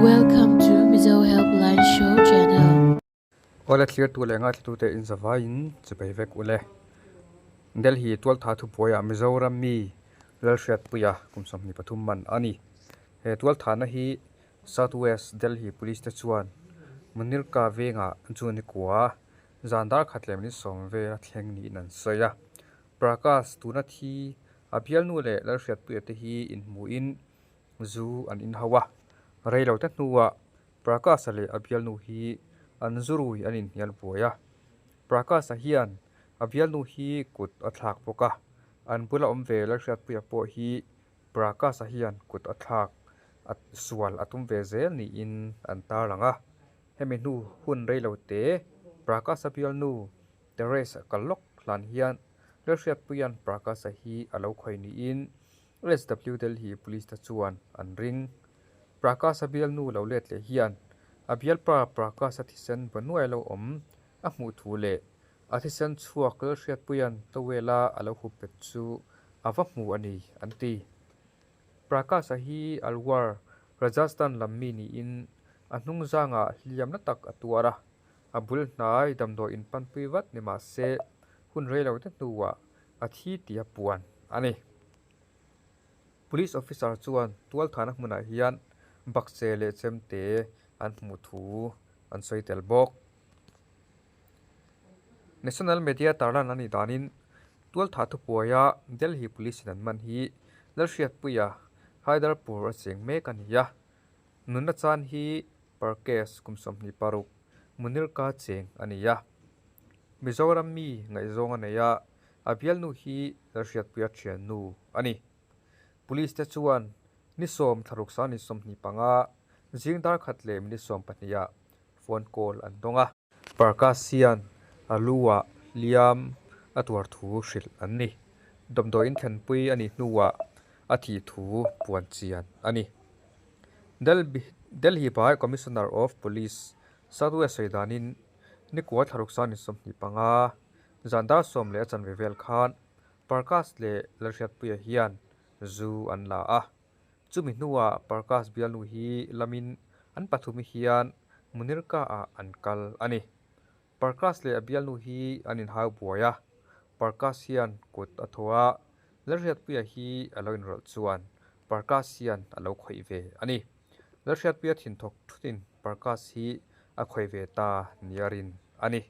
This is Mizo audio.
Welcome to Mizo Helpline Show Channel. Awle thlirtu leh ngaithlatute in zavaiin chipei vek ule. Delhi tualtha thubuaiah Mizoram mi Lalhriatpuia kum 23 man a ni. He tualthahna hi South West Delhi Police te chuan Munirka vengah June kua zan dar khat leh minute sawm vel a thleng niin an sawi a. Prakash tuna thi a bialnu leh Lalhriatpuia te hi inhmuhin zu an inhau a, reilote hnuah Prakash-a leh a bialnu hi an zu rui an inhnial buai a. Prakash-a hian a bialnu hi kut a thlak bawk a, an bula awm ve Lalhriatpuia pawh hi Prakash-a hian kut a thlak a sual a tum ve zel niin an tarlang a. Hemi hnu hun reilote Prakash-a bialnu Terrace-a kal lawk hlan hian Lalhriatpuia'n Prakash-a hi a lo khawih niin SW Delhi Police te chuan an ring. Prakash-a bialnu lo let leh hian a bialpa Prakash-a thisen banuai lo awm a hmuh thu leh a thisen chhuak Lalhriatpuia'n towel-a a lo hup bet chu a va hmu a ni, an ti. Prakash-a hi Alwar, Rajasthan lam mi niin a hnung zangah hliamna tak a tuar a, a bul hnai damdawi inpanpui vat ni mah se hun reilote hnuah a thi tih a puan a ni. Police officer chuan tualthahna hmunah hian bakche leh chemte an hmuh thu an sawi tel bawk. National media tarlan a nih danin tualthah thupuaia Delhi Police in an man hi Lalhriatpuia Haidarpur a cheng mek a ni a. Nunna chan hi Parkesh kum 26 Munirka cheng a ni a. Mizoram mi ngaihzawng a nei a, a bialnu hi Lalhriatpuia thiannu a ni. Police te chuan ni sawm thlaruk sang ni 25 zing dar khat leh minute 12 ah phone call an dawng a. Prakash hian a lu ah hliam a tuar thu hrilh an ni. Damdawiin thlenpui a nih hnuah a thih thu puan chian a ni. Delhi Bai Commissioner of Police South West sawi danin nikua thlaruk sang ni 25 zan dar sawm leh a chanve vel khan Prakash leh Lalhriatpuia hian zu an la a. Chumi hnuah Prakash bialnu hi lamin an pathum hian Munirka ah an kal a ni. Prakash leh a bialnu hi an inhau buai a, Prakash hian kut a thaw a, Lalhriatpuia hi a lo inrawlh chuan Prakash hian a lo khawih ve a ni. Lalhriatpuia thinthawk thutin Prakash hi a khawih ve ta nia rin a ni.